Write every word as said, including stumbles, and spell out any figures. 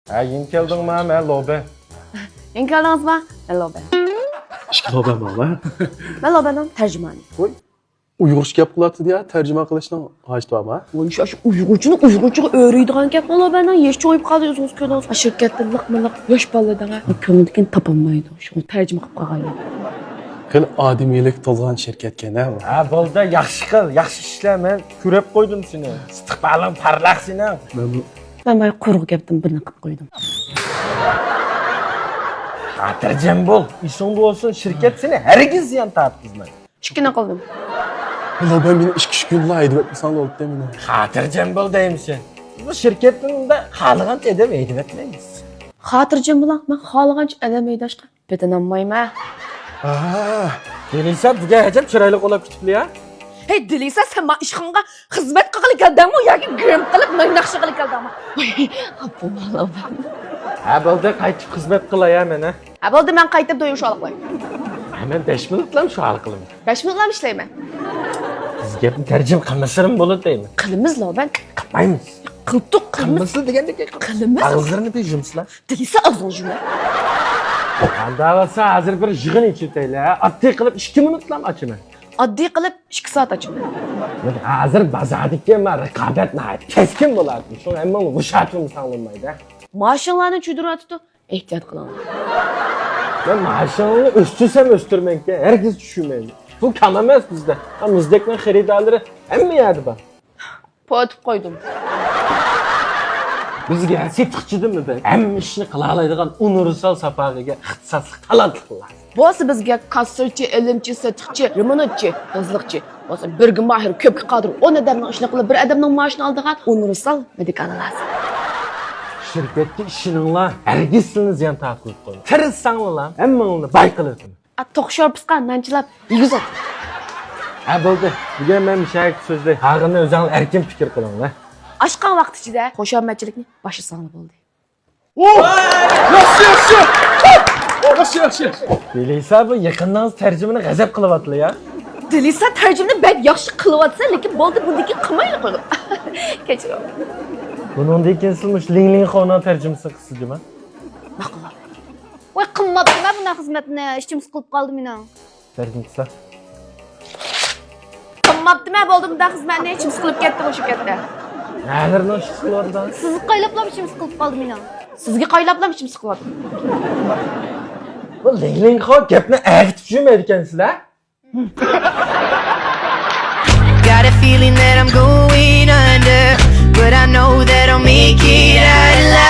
ھە، يېڭى كەلدىڭما؟ مەن لوبەن. يېڭى كەلدىڭىزما؟ مەن لوبەن. ئىككى لوبەن بارما؟ مەن لوبەننىڭ تەرجىمانى. ۋوي، ئۇيغۇرچە گەپ قىلاتىدۇ يا، تەرجىمە قىلىشنىڭ ھاجىتى بارما؟ ۋوي، شۇ، شۇ ئۇيغۇرچىنى ئۇيغۇرچىغا ئۆرۈيدىغان گەپمۇ لوبەننىڭ؟ يېشى چوڭىيىپ قالدى، ئۆزىڭىز كۆردىڭىز. شىركەتتە لىقمۇ لىق ياش بالىلار دەڭە. كۆڭلىدىكىنى تاپالمايدۇ. شۇڭا تەرجىمە قىلىپ قالغان گەپ. خېلى ئادىمىيلىك تولغان شىركەتكەن ھە بۇ. ھە، بولدى، ياخشى قىل، ياخشى ئىشلە، مەن كۆرۈپ قويدۇم سېنى. ئىستىقبالىڭ پارلاق سېنىڭ. مەن بۇ مەن بايا قۇرۇق گەپتىن بىرنى قىلىپ قويدۇم. خاتىرجەم بول، ئېسىڭدە بولسۇن، شىركەت سېنى ھەرگىز زىيان تارتقۇزمايدۇ. ئىككىنى قىلدىم. لوبەن مېنى ئىككى ئۈچ كۈنلا ھەيدىۋەتمىسەڭ بولدى مېنى. خاتىرجەم بول دەيمىسەن. بۇ شىركەتنى خالىغانچە ھەيدەپ ھەيدىۋەتمەيمىز. خاتىرجەم بولاڭ، مەن خالىغانچە ئادەم ھەيدەشكە پېتىنالمايمەن. ئاھا. دېلىسا، بۈگۈن ئەجەب چىرايلىق بولاپ كېتىپلا يا. ھەي، دېلىسا، سەن ما ئىشخانىغا خىزمەت قىلغىلى كەلدىڭمۇ ياكى گىرىم قىلىپ ناخشا قىلغىلى كەلدىڭمۇ؟ ۋاي، ئاپا، بالام. ھە، بولدى، قايتىپ خىزمەت قىلاي ھە مەن، ھە؟ ھە، بولدى، مەن قايتىپ دويۇم شۇ ھالقىلاي. ھە، مەن بەش مىنۇتلام شۇ ھالقىلىمەن. بەش مىنۇتلام ئىشلەيمەن. بىز گەپنى تەرجىمە قىلمىسىلىمۇ بولىدۇ دەيمەن. قىلىمىز لوبەن. قىلمايمىز. قىلدۇق، قىلىمىز. قىلمىسىلا دېگەندەك قىلىمىز. ئاغزىلىرىنى بىر يۇمسىلا. دېلىسا ئاغزىڭنى يۇمە. ئاندا بولسا ھازىر بىر يىغىن ئېچىۋېتەيلى، ھە؟ ئاددىي قىلىپ ئىككى مىنۇتلام ئاچىمەن. ئاددىي قىلىپ ئىككى سائەت ئاچىمەن. ھازىر بازاردىكى ما رىقابەت ناھايىتى كەسكىن بولاتتى. شۇڭا ھەممىڭلار ۋۇشاتىۋالمىساڭ بولمايدۇ، ھە؟ مائاشىڭلارنى چۈشۈرۈۋاتىدۇ. ئېھتىيات قىلىڭلار. مەن مائاشىڭنى ئۆستۈرسەم ئۆستۈرمەيمەن، ھەرگىز چۈشۈرمەيمەن. بۇ كام ئەمەس بىزدە. ھە، مۇزدەكنىڭ خېرىدارلىرى ھەممە يەردە بار. پوتۇپ قويدۇم. بىزگە سېتىقچىدىنمۇ بەك ھەممە ئىشنى قىلالايدىغان ئۇنىۋېرسال ساپاغا ئىگە ئىختىساسلىق تالانتلىقلار لازىم. بولسا بىزگە كاسسىرچى، ئېلىمچى، سېتىقچى، رېمونتچى، تازىلىقچى، بولسا بىرگە ماھىر، كۆپكە قادىر ئون ئادەمنىڭ ئىشىنى قىلىپ، بىر ئادەمنىڭ مائاشىنى ئالىدىغان ئۇنىۋېرسال مېدىكالا لازىم. شىركەتكە ئىشىنىڭلار، ھەرگىز سىلىنى زىيان تارتقۇزۇپ قويمايدۇ. تىرىشساڭلار، ھەممىڭلارنى باي قىلىۋېتىمەن. ئا، توخۇ شورپىسىغا نان چىلاپ يېگۈزۈۋەت. ھە، بولدى. بۈگۈن مەن مۇشۇ يەردە سۆزلەي. ھاغىنى ئۆزۈڭلار ئەركىن پىكىر قىلىڭلار. ئاشقان ۋاقىت ئىچىدە خۇشامەتچىلىكنى باشلىساڭلار بولدى. ئو! ياخشى، ياخشى! ياخشى، ياخشى! بىلىسە، بۇ يېقىندا تەرجىمىنى غەزەپ قىلىۋاتىلا يا. دېلىسا، تەرجىمىنى بەك ياخشى قىلىۋاتىسەن، لېكىن بولدى، بۇندىن كېيىن قىلمايلى قويغىن. كېچىرىڭ. بۇنىڭدىن كېيىن سىز مۇشۇ لىڭ لىڭ خونىڭ تەرجىمىسىنى قىلسىز جۇما. ماقۇل. ۋاي، قىلماپتىمەن بۇنداق خىزمەتنى، ئىچىم سىقىلىپ قالدى مېنىڭ. بەرگىن قىلسا. قىلماپتىمەن، بولدى، بۇنداق خىزمەتنى، ئىچىم سىقىلىپ كەتتى مۇشۇ گەپتە. نەلىرىنىڭ ئىچى سىقىلىۋاتىدۇ؟ سىزگە قايلاپلا ئىچىم سىقىلىپ قالدى مېنىڭ. سىزگە قايلاپلا ئىچىم سىقىلىۋاتىدۇ. بۇ لىڭ لىڭ خو گەپنى ئەگىتىپ يۈرمەيدىكەنسىلەر. Got a feeling that I'm going under, but I know that I'll make it out alive.